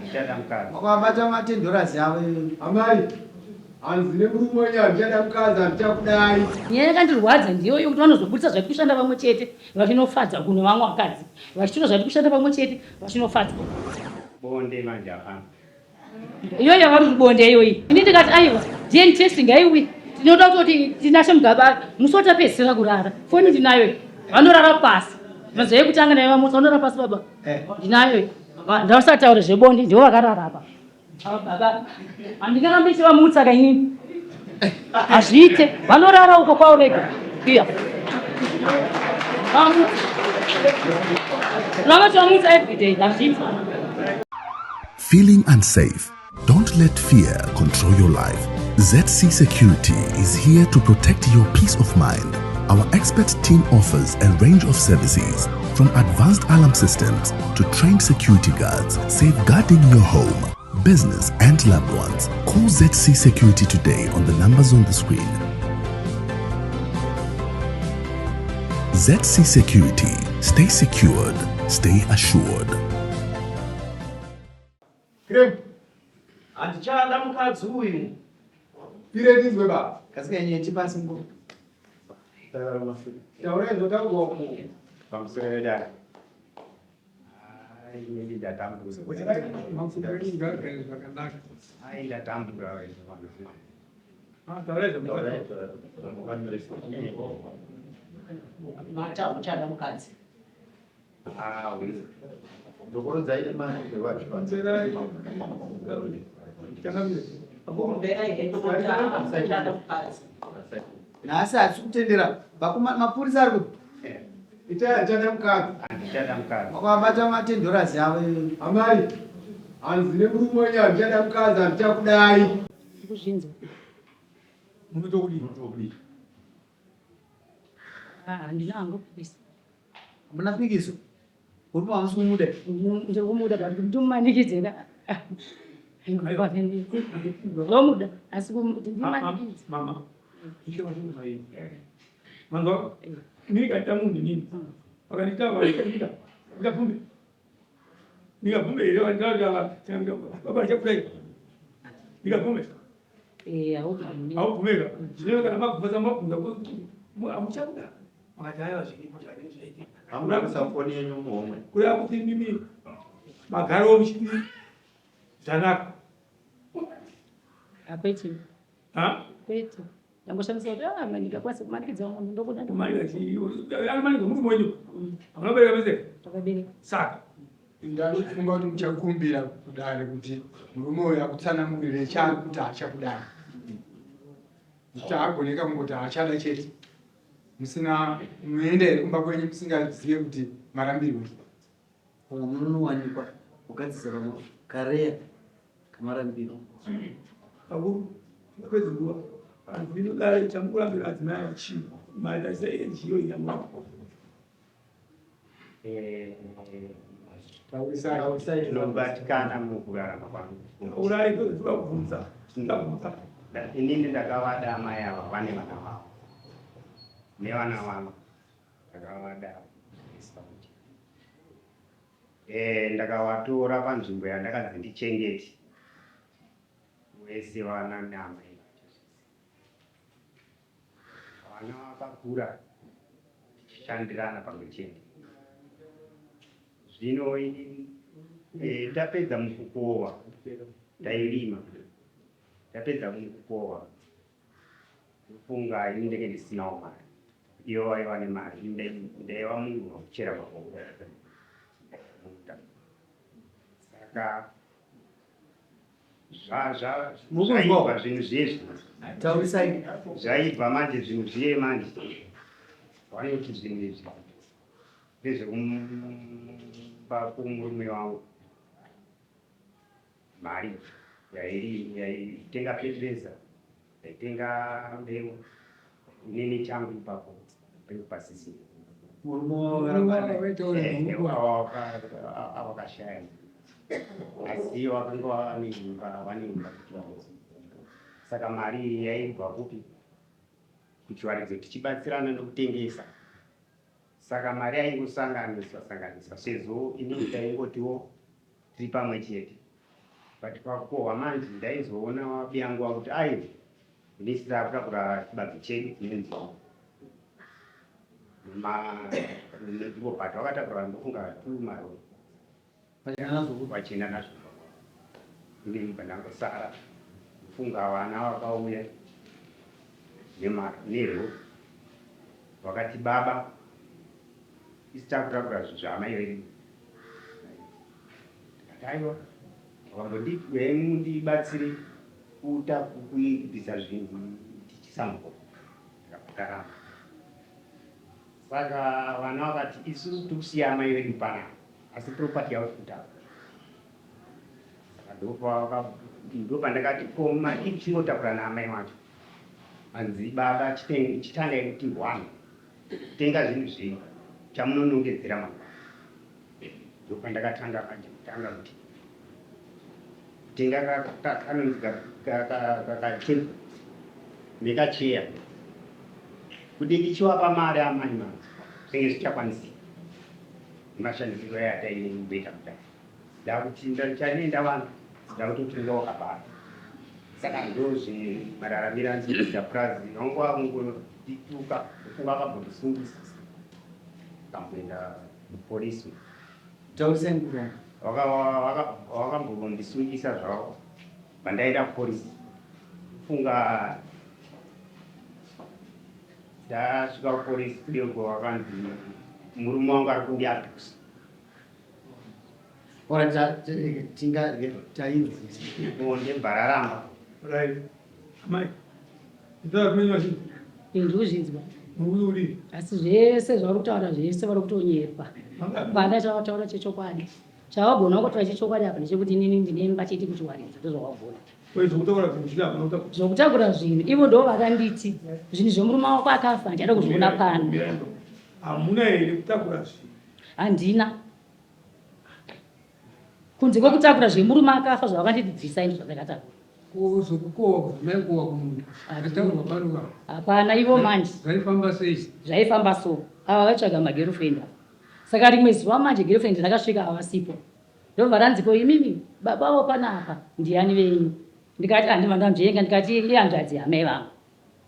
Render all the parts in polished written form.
Handichada mukadzi. Wakabata matendorasi avo. Amai, hanzi nemurume wenyu handichada mukadzi handichakudai. Nyaya yakandirwadza ndiyo yokuti vanozobudisa zvati kushanda pamwe chete vachinofadza kune vamwe vakadzi vachitora zvati kushanda pamwe chete vachinofadza. Bonde manje hapana. Iyoyo yavari kuti bonde iyoyi. Ini ndikati aiwa DNA test ngaiuye tinoda kutoti Tinashe Mugabe musi watapedzisira kurara foni ndinayo vanorara pasi mazuva ekutanga naiva musi vanorara pasi baba eh. ndinayo ndavasataure zvebonde ndivo vakarara apa baba handingarambe ndichivamutsa ka inini hazviite vanorara uko kwavo vega iya ramba chivamutsa everyday hazviite. Feeling unsafe? Don't let fear control your life. ZC Security is here to protect your peace of mind. Our expert team offers a range of services from advanced alarm systems to trained security guards, safeguarding your home, business, and loved ones. Call ZC Security today on the numbers on the screen. ZC Security. Stay secured, stay assured. Krem. Handichada mukadzi uyu. Pire ndinzwe baba. Kasika nyeti pasi ngo. Taurai zvotaurwa uko. Pamusoro wedare. Ai, ini ndatambura. Ai, ndatambura wewe. Ah, taurai zvotaurwa. Mata uchada mukadzi. Nhasi hatisi kutendera vakomana mapurisa ari kuti Itai handichada mukadzi. Handichada mukadzi. Wakabata matendorasi avo. Amai, hanzi nemurume wenyu handichada mukadzi handichakudai. Kuzvinzwa. Munotokudii? Ah, handina hangu kupisa. Hamuna pikiso? Murume hamusi kumuda? Ndiri kumuda but ndimumanikidze ka. Ndomuda asi kuti ndimanikidze. Mama, manzwa ini kaita munhu inini vakandiita vakandiita ndikabvume ndikabvume here vanditaura baba ndichakudai ndikabvume Eh, haubvumi. Haubvumeka. Zvino kana mabvunza mabvunza hamuchakuda. Makati aiwa zviripo zvakadini zvaitika. Hamuna kuisa foni yenyu muhomwe. Kureva kuti mimi magaro muchidi zvanaka. Hakwete. Ha? Kwete. Ndangoshamisa kuti ah ndingakwanisa kumanikidza munhu ndokuda. Kumanikidza chii? Anomanikidza murume wenyu. Hamuna kubereka mese? Takabereka. Saka Ndanofunga kuti muchakumbira kudare kuti murume uyu akutsanangurire chaari kuti haachakudai. Kuti agoneka kungoti haachada chete. Musina munoenda here kumba kwenyu musingazive kuti marambirwe. Pamwe munonowanikwa kugadzisa pamwe kareya kamarambiro. Vakuru vapedza nguva vanhu vinodare chamukurambira adzimai ava chii maita sei NGO yamuramba. Tinobatikana mukurarama kwangu. Urai ndoziva kubvunza. Ndabvunza. Inini ndakavada amai ava vane vana vavo. Nevana vangu ndakavada. Eh, ndakavatora panzvimbo yandakanzi ndichengete wese vana naamai vacho. Vana vakakura tichishandirana pamwe chete. Zvino ini eh, tapedza mukukohwa tairima, tapedza mukukohwa ndofunga ini ndenge ndisinawo mari, ivo vaiva nemari, ini ndaiva munhu wekuchera makomba munda saka zvaibva zvinhu zviye taurisai zvaibva manje zvinhu zviye manje vanoti zvinhu izvi ndezvekumba kumurume wangu mari yaitenga fetireza yaitenga mbeu inini changu ipapo pasisina murume wakashaya asi wakanga wane imba wane imba kuchiwaridzo saka mari iyi yaibva kupi kuchiwaridzo tichibatsirana nokutengesa saka mari yaingosanganiswa sanganiswa sezvo inini taingotiwo tiri pamwe chete. But pakukohwa manje ndaizoona wabiyangu wakuti aiwa inisi takutakura chibage chedu tinenzwa ndipo but wakatakura ndofunga tu marori vachienda nazvo ndibva ndangosara kufunga vana vakauya nerwo vakati baba isi takutakura zvinhu zvaamai vedu. Ndikati aiwa, vakambonditi mundibatsire kuta kubvisa zvinhu tichisambo. Ndikapataramba. Saka vana vakati isusu tikusiya amai vedu panapa asi property yavo tikutakura. Saka ndopandakati ko madii kuchingotakura naamai wacho. Hanzi baba chitangai kuti one Tenga zvinhu zvenyu chamunonongedzera mangwana. Ndopandakatanga manje kutanga kuti kutenga kanonzi kakatable nekacheya kuti ndichiwapa mari amai manje zvinge zvichakwanisika nemashandisiro ayataimboita kudai ndakuti ndichanenda vanhu ndakutotengawo kabhara saka ndozvemararamiro andinoita purazi wangu wangondituka ndofunga akambondisungisa akamboenda kupolisi wakambondisungisa zvavo pandaenda kupolisi funga ndasvika kupolisi kudeko wakanzi murume wangu ari kundiabuse. Ora tinga tainzisa. Bonde bhararamba. Right. Amai. Ndara kunywa chii? Ndozvinzwa. Muri. Asi zvese zvauri kutaura zvese vari kutonyepa. Vana chavataura chechokwadi. Chavagona kutaura chechokwadi apa ndechekuti inini ndine imba chete kuchiwaridza ndozvawagona. Zvokutakura zvinhu ivo ndo vakanditi zvinhu zvemurume wako akafa ndichada kuzviona pano. Hamuna here kutakura zvinhu? Handina. Kunze kwekutakura zvemurume akafa zvavakanditi bvisai ndozvandakatakura. Ko zvekukohwa zvamaikohwa kumunda zvataurwa pano pa. Hapana ivo manje. Zvaifamba sei? Zvaifamba so. Ava vaitsvaga magirlfriend ava. Saka rimwe zuva manje girlfriend rakasvika havasipo. Ndobva ranzi ko imimi baba avo panapa ndiani venyu? Ndikati handibva ndanzvenga ndikati ihanzvadzi yamai vangu.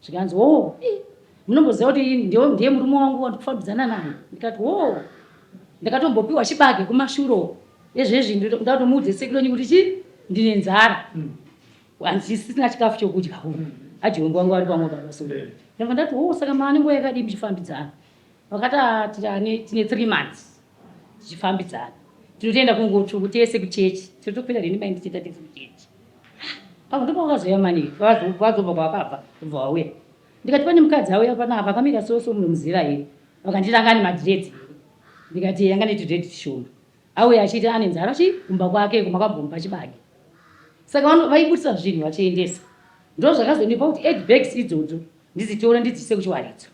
Zvikanzi hoo ii munomboziva kuti ndiye murume wangu wandikufambidzana naye ndikati hoo ndakatombopiwa chibage kumashure uko ezvezvi ndatomuudze sekuru wenyu kuti chii ndine nzara handisisina chikafu chokudya uku ajongo wangu ari pamwe baba so ndabva ndati hoo saka maane nguva yakadii muchifambidzana vakati ah, tine 3 months tichifambidzana tinotoenda kungotsvuku tese kuchechi tinotopinda neni mai ndichienda tese kuchechi pamwe ndipo vakazouya mani vazobva kwavakabva kubva vauya ndikati pane mukadzi auya panapa akamira so so munomuziva here vakanditi anga ane madredzi here ndikati anga netudredzi tushoma auya achiita ane nzara chi kumba kwake kumakambomba chibage saka vaibudisa zvinhu vachiendesa ndo zvakazondipa kuti eight bags idzodzo Ndidzitore ndidziise kuchiwaridzo.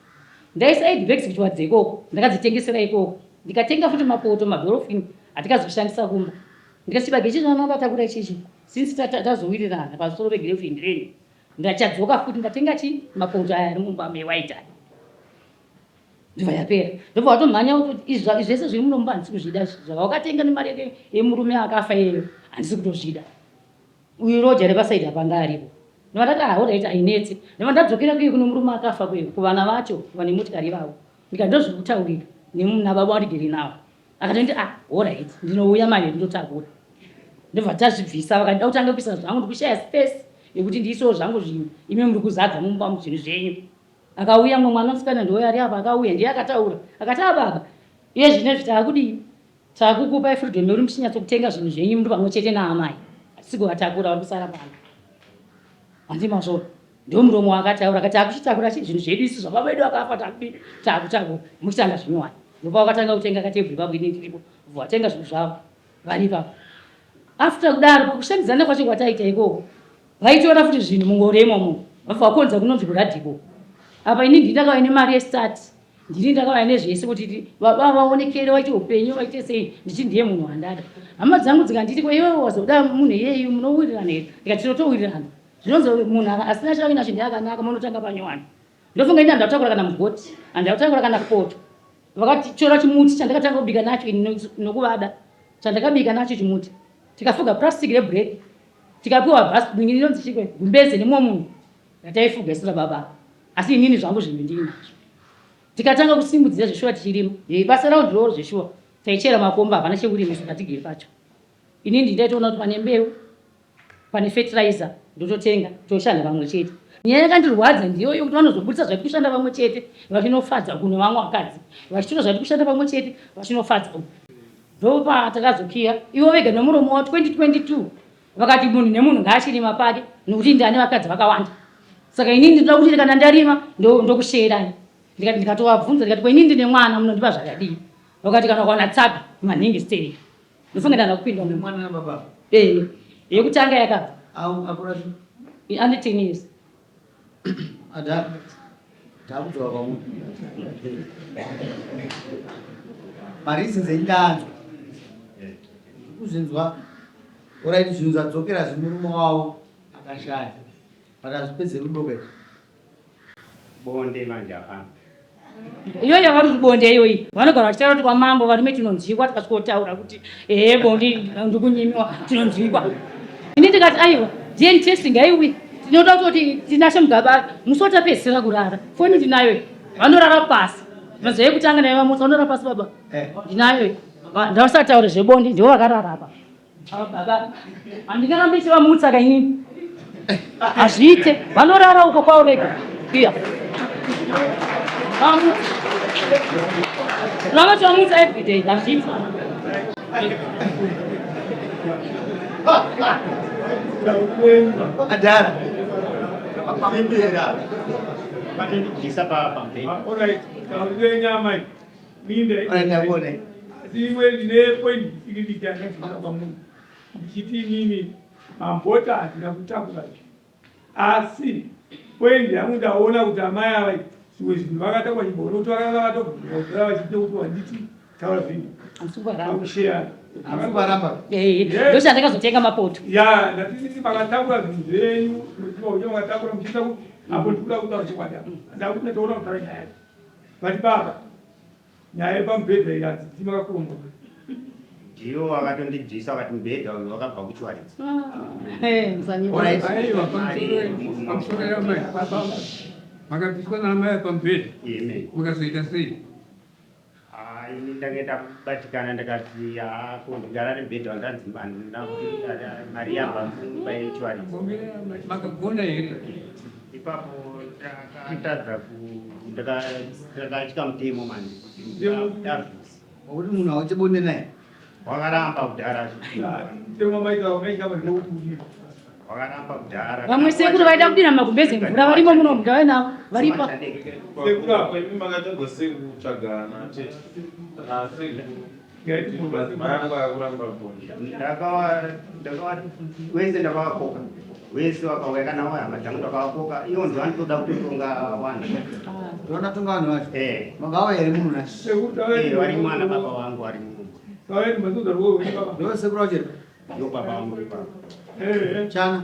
Ndaisa eight bags kuchiwaridzo ikoko ndakadzitengesera ikoko ndikatenga futi mapoto madolphin atikazoshandisa kumba ndikati chibage ichi zvana ndatakura ichichi since tazowirirana pamusoro pegirlfriend renyu ndachadzoka futi ndatenga chi mapoto aya ari mumba mewhite aya ndobva yapera ndobva watomhanya wototi izvi zvese zviri muno mumba handisi kuzvida zvawakatenga nemari yake yemurume akafa iyeyo handisi kutozvida Uyu roja repasaidi apa anga aripo. Ndobva ndati ah horaiti hainetsi. Ndobva ndadzokera kuye kune murume akafa kuye kuvana vacho vane motikari ivavo. Ndikati ndozviri kutaurika nababa wandigere navo. Akatonditi ah horaiti ndinouya manje ndinotakura. Ndobva tazvibvisa vakati da kutanga kuisa zvangu ndikushaya space yekuti ndiisewo zvangu zvinhu imi muri kuzadza mumba umu zvinhu zvenyu. Akauya mumwe mwana musikana ndiwoyo ari apa akauya ndiye akataura akati ah baba iye zvinezvi taakudii Takukupai freedom yekuti muchinyatsokutenga zvinhu zvenyu muri pamwe chete naamai. Hatisi kuvatakura vari kusara pano. Hanzi mazvo ndo muromo waakataura akati takuchitakura chi zvinhu zvedu isu zvababa vedu vakafa takudii takutakura muchitanga zvinyowani. Ndopavakatanga kutenga katebhuru ipapo ini ndiripo bva vatenga zvinhu zvavo vari ipapo. After kudaro pakushandidzana kwacho kwataita ikoko vaitora futi zvinhu mungoro imomo vabva vakonza kunonzi kuradhiko. Apa ini ndini ndakauya nemari yestart Ndini ndakauya nezvese kuti baba vaonekere vaite upenyu vaite sei ndichiti ndiye munhu wandada. Hama dzangu dzikanditi ko iwewe wazoda munhu iyeyu munowirirana here? Ndikati tinotowirirana. Zvinonzi munhu asina chainacho ndiye akanaka munotanga panyowani. Ndofunga ini handakutakura kana mugoti, handakutakura kana poto. Vakatora chimuti chandakatanga kubika nacho ini nokuvada. Chandakabika nacho chimuti. Tikafuga plastic rebreak. Tikapiwa bhasi inonzi chikwe gumbeze nemumwe munhu rataifuga isu rababa. Asi inini zvangu zvinhu ndiinazvo. Tikatanga kusimudzira zveshuwa tichirima. Basa rangu ndiroro zveshuwa. Taichera makomba hapana chekurima saka tigere pacho. Inini ndaitoona kuti pane mbeu pane fertilizer ndototenga toshanda vamwe chete. Nyaya yakandirwadza ndiyo yokuti vanozobudisa zvati kushanda vamwe chete vachinofadza kune vamwe vakadzi vachitora zvati kushanda pamwe chete vachinofadza uku. Ndopatakazokiya ivo vega nemuromo wa 2022 vakati munhu nemunhu ngaachirima pake nokuti ndane vakadzi vakawanda saka inini ndinoda kuti kana ndarima ndokusheerai ndikati ndikatovabvunza ndikati ko inini ndine mwana munondipa zvakadii vakati kana ukaona tsaga manhingi stereki ndofunga ndana kupinda mwana nababa eh yekutanga yakabva ane 10 years Ada takudzoka kwamuri. Mareasons endanzwa kuzvinzwa orit zvinhu zvadzokera zvemurume wavo akashaya but hazvipedze rudo kaizvi. Bonde manje hapana. Iyo yavari kuti bonde iyoyi vanogara vachitaura kuti kwamambo varume tinonzwikwa tikasvikotaura kuti ehe bonde ndikunyimiwa tinonzwikwa. Ini ndikati aiwa DNA test ngaiuye tinoda kutoti Tinashe Mugabe musi watapedzisira kurara foni ndinayo vanorara pasi mazuva ekutanga naye vamutsa vanorara pasi baba eh. ndinayo ndavasataure zvebonde ndivo vakarara apa Baba, handingarambe ndichivamutsa ka inini. Hazviite, vanorara uko kwavo vega. Iya. Vamutsa. Ramba chivamutsa everyday, hazviite. Adara. Isa pa pamubhedha. All right. Taurire nyama iyi. Minde. Asi imwe ndine point iri ndichandazvina kwamuri. Ndichiti inini mambota handina kutakura asi point yangu ndaona kuti amai ava zvimwe zvinhu vakatakwa chiboro kuti vakanga vatobvuma kudhara vachiita kuti wanditi taura zvinhu pakusheyana ndoshandakazotenga mapoto ya ndatiti makatakura zvinhu zvenyu makatakura muchiita apo ndikuda kutaura chokwadi apo ndakuti ndatoona kutaura nyaya yacho But baba, nyaya yepamubhedha iyi hadzidi makakuromboka. Ndiwo wakatondibvisa wakati mubhedha uyu wakabva kuchiwaridza. Aiwa, pamusoro yamai. Makabviswa naamai pamubhedha. Mukazoita sei? Ah, ini ndange ndabatikana ndakati ah, ko ndingarare mubhedha wandanzi handina kuti mari yabva pachiwaridza. Makagona here? Ipapo ndakatadza ku ndakatya mutemo manje ndabvisa. Wakuti munhu hauite bonde naye. Wakaramba kudhara. Mutemo maita wakaita vanhu kuti wakaramba kudhara. Vamwe sekuru vaida kudira magumbeze mvura varimo muno mundau navo varipo. Sekuru apa imi makatadza sei kutsvagana chete nasekuru. Wese ndakavakoka wese wakauya kana waya hama dzangu ndakavakoka ivo ndo vanotoda kutotonga vanhu ndoda kutonga vanhu vacho eh. vangauya here muno nhasi eh, vari mwana baba vangu vari muno ndo sekuru vacho here ndo baba vangu ipapo eh, chana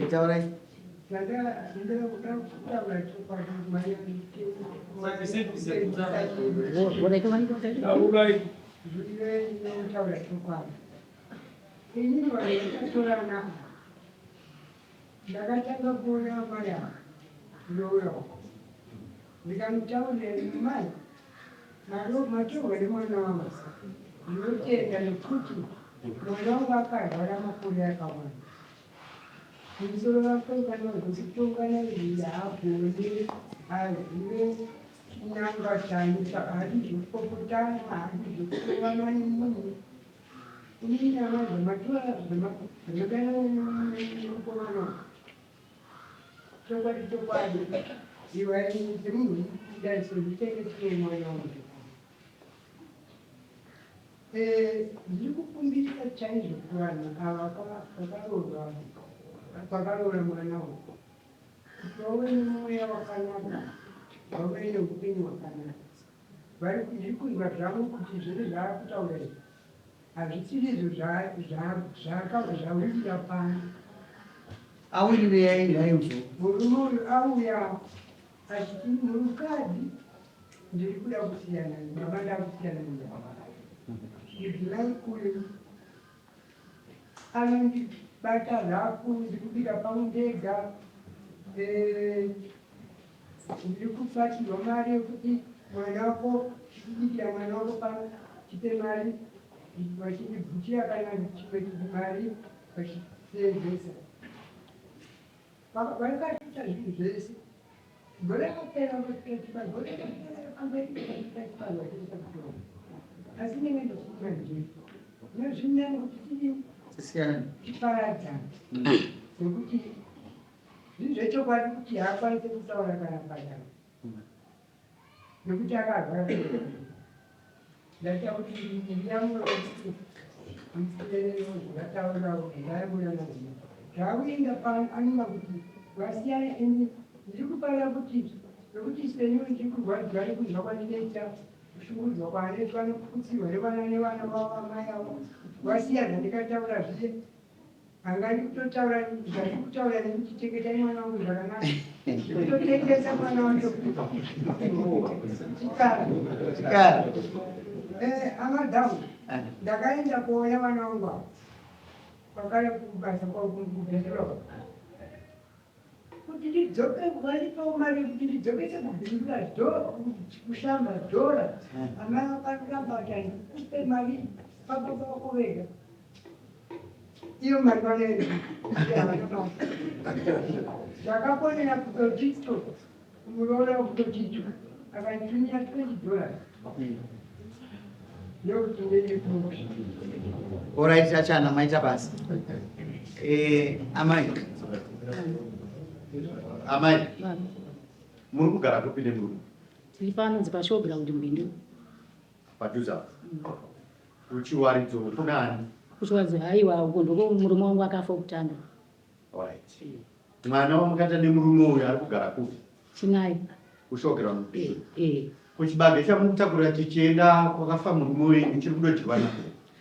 taurai Ndakatanga kuona amai ava ndouya uko ndikamutaurira mai matorwa nemwana wangu ndinotenda nekuti mwana wangu akarwara makore akawanda Musoro wako kana kutonga naizvi haagoni azive chinangwa chaanoita haadi zvekupopotana haadi zvekurovana nemunhu inini ava zvamatora zvamadanana nemukomana chokwadi chokwadi iwai semunhu kudai sezvichengetei mwana wangu Eh, ndiri kukumbirisa chaizvo kuvanhu ava vakaroorwa vakaroora mwana uyu kuti vauye nemweya wakanaka vauye neupenyu hwakanaka. Vari ndiri kunzwa zvangu kuti zvese zvaari kutaura izvi hazvisiri izvo zvawirira pano. Awirirei naizvo? Murume uyu auya achiti murukadzi ndiri kuda kusiyana baba ndakusiyana nebaba. Mudzimai uyu anondibata rafu, ndikubika pangu ndega, eh, ndiri kubatirwa mari yekuti mwana wako kubikira mwana wako pano tipe mari, vachindibvutira kana chimwe mari vachiseenzesa. Vakaita zvinhu zvese. Gore rakapera vakatoita gore rakapera pamberi vakaita chivanhu vachiita mushonga. Asi inenge ndofunga ndini. Ndozvinyanya kuti tidii Tisiyane. tiparadzane. Nekuti zvinhu zvechokwadi kuti haakwanise kutaura kana padare. Nekuti akarwara. Ndaita kuti ndiyamure kuti nditeererewo zvavataurawo ndayamura nazvo. Zvakuenda pano anonga kuti vasiyane ini ndiri kufarira kuti nekuti seniwo ndiri kurwadziwa nekunzwa kwandinoita kushungurudzwa kwaanoitwa nekukutsirwa nevana nevana vavo amai avo vasiya zvandikataura zviye Angani kutotaura zvandiri kutaura nekuti chengetai mwana wangu zvakanaka. Kutotengesa mwana wacho. Chikara. Chikara. Eh, hama dzangu. Ndakaenda kuona vana vangu ava. Kwakare kubasa kwakubhedhura. Kuti ndidzoke valipawo mari yekuti ndidzokese kubhindura kushamba dhora. Amai vakaramba kuti handikupe mari pababa vako vega. Iyo mari vanoenda. Ndakafonera kutotito muroora wekutotito akanditumira 20 dollars. Ndokuti ndiende kumusha. Alright, achana maita basa. Eh, amai. Amai. Muri kugara kupi nemurume? Tiri pano dzipashowground Mbindu. Padhuze apa. Kuchiwaridzo kuna ani? Kuchiwaridzo haiwa uko ndoko murume wangu akafa kutanga. Alright. Mwana wamakaita nemurume uyu ari kugara kupi? Chinayi. Kushokera mupi? Eh, eh. Kuchibage chamukutakurira chichienda kwakafa murume wenyu chiri kudodyiwa nani?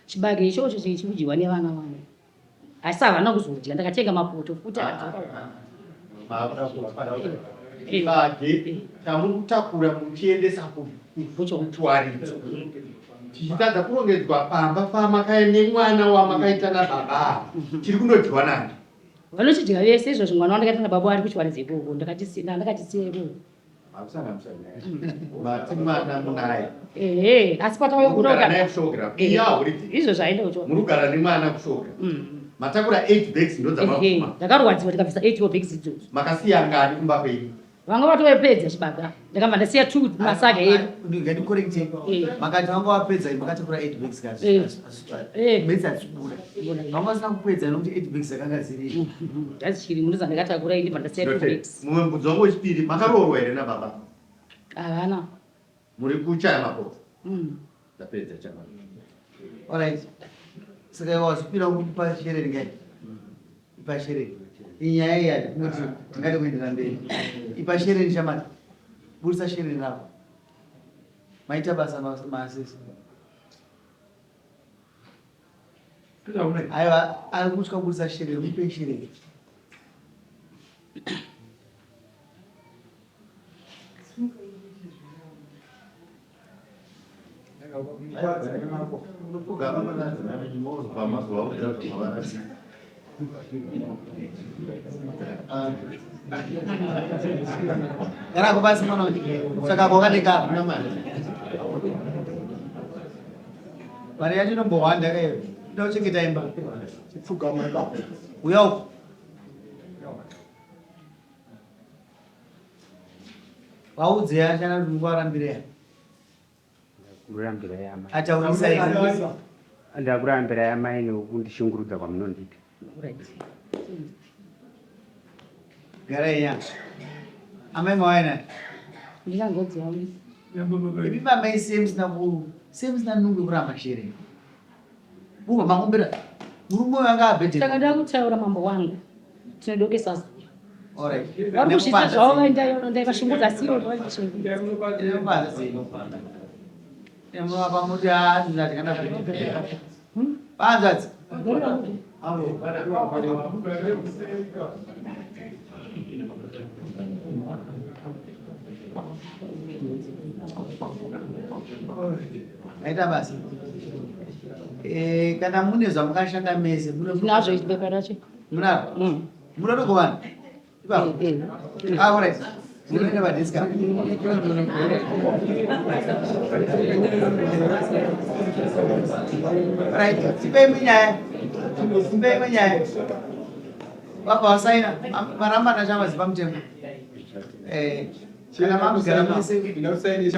Chibage ichocho chiri kudyiwa nevana vangu. Asi havana kuzodya ndakatenga mapoto futi akadzoka. Chibage chamukutakura muchiendesa kuchiwaridzo chichitadza kurongedzwa pamba pamakae nemwana wamakaita nababa chiri kundodyiwa nani? Vanochidya vese izvozvo mwana wandakaita nababa ari kuchiwaridza ikoko ndakachisiya ndakachisiya ikoko. Makusanganisa nyaya. Mati mwana munaye. Ehe, asi patauya Murikugara naye kushokera. Iya huridzi. Izvo zvaenda kucho. Murikugara nemwana kushokera. Matakura 8 bags ndodzamabvuma. Ndakarwadziwa ndikabvisa 8 bags idzodzo. Makasiya ngani kumba kwenyu? Vanga vatovapedza chibaga. Ndakabva ndasiya 2 masaga edu. Ngandikorekte. Makati vanga vapedza makatakura 8 bags kazi. Bags hadzibuda. Vanga vasina kupedza nokuti 8 bags dzakanga dziri. Ngadzichiri munoza ndakatakura ini pandasiya 2 bags. Mumwe mubvunzo wangu wechipiri makaroorwa here nababa? Havana. Muri kuchaya mapoto? Ndapedza chama. Alright. Saka iwe wazvipira kupa shereni ngai? Ipa shereni. Inyaya iya kungoti tingade kuendera mberi. Ipa shereni shamari. Burisa shereni rako. Maita basa maasesi. Aiwa ari kutya kuburisa shereni, mupe shereni. Gara pasi mwana saka kwakadeka mari yacho inombohwanda kayo ida kuchengeta imba uya uko Vaudze yachana kuti mukuvarambireya. Ndakurambira yamai. Ataurisa iwe. Ndakurambira yamai nekundishungurudza kwamunondiita. Garai ya. Amai mawaya naye. Ndingangodzi wangu. Imi mamai sei musina ku sei musina nungo yekuramba shere. Mubva makumbira murume uyu anga abhedhera. Saka ndakutaura mambo wangu tinodokesa zuva. Alright. Vari kuzviita zvavo ndaivashungudza asi ivo vaishungudza. Apa muti hanzi kana panzadzi. Maita basa. Eh, kana mune zvamukashanda mese Ndinazvo bepa racho. Munaro? Munoda kugovana? Ipapo. Ah, all right. Munoenda padesk apo. Right, tipei imwe nyaya. Tipei imwe nyaya. Baba wasaina, maramba nachamazipa mutemo. Eh, kana makugara mese.